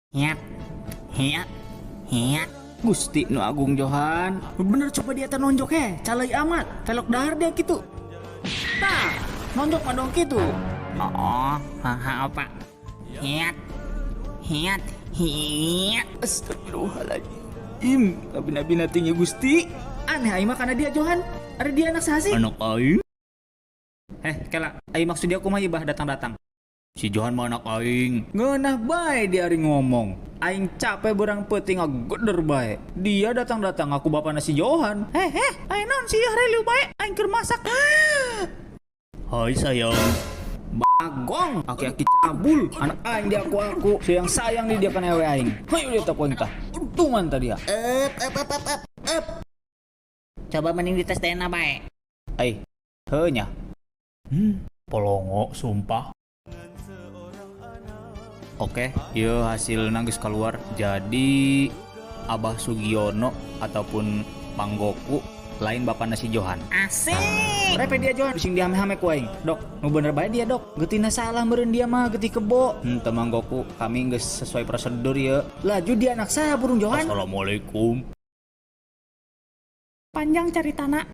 Hiat. Hiat. Hiat. Gusti nu Agung, Johan. Bener, coba dia teh nonjok he, calai amat, velok dahar dia gitu. Tah, nonjok mah dong gitu. Oh, haha apa? Hiat. Hiat. Hiat. Astagfirullahaladzim. Nabi-nabi tinggi Gusti. Aneh aing mah karena dia Johan. Ada dia anak saha sih? Anak aing. Eh, kela, aing maksud dia kumaha ibah datang-datang? Si Johan mah anak aing. Ngeunah bae dia ari ngomong. Aing capek berang peuting ngageder bae. Dia datang-datang aku bapana si Johan. Eh, eh, aing naon sih reliu bae? Aing keur masak. Hai, sayang. Bagong, aki-aki cabul. Anak aing dia aku. Sayang sayang di dia kan ewe aing. Hayu dia tak tah. Untungan tadi ya. Up, up, up, up, up, up. Coba mending dites DNA bae. Ai, heuh nya. Polongo sumpah. Oke, ieu hasil geus keluar. Jadi Abah Sugiono ataupun Panggoku lain bapana si Johan. Asik. Repe dia Johan, bising dihame-hame ku aing. Dok, nu bener bae dia, Dok. Geutina salah meureun dia mah, getih kebo. Teu Mang Goku, kami geus sesuai prosedur ya. Laju dia anak saya burung Johan. Assalamualaikum. Panjang cari tanah.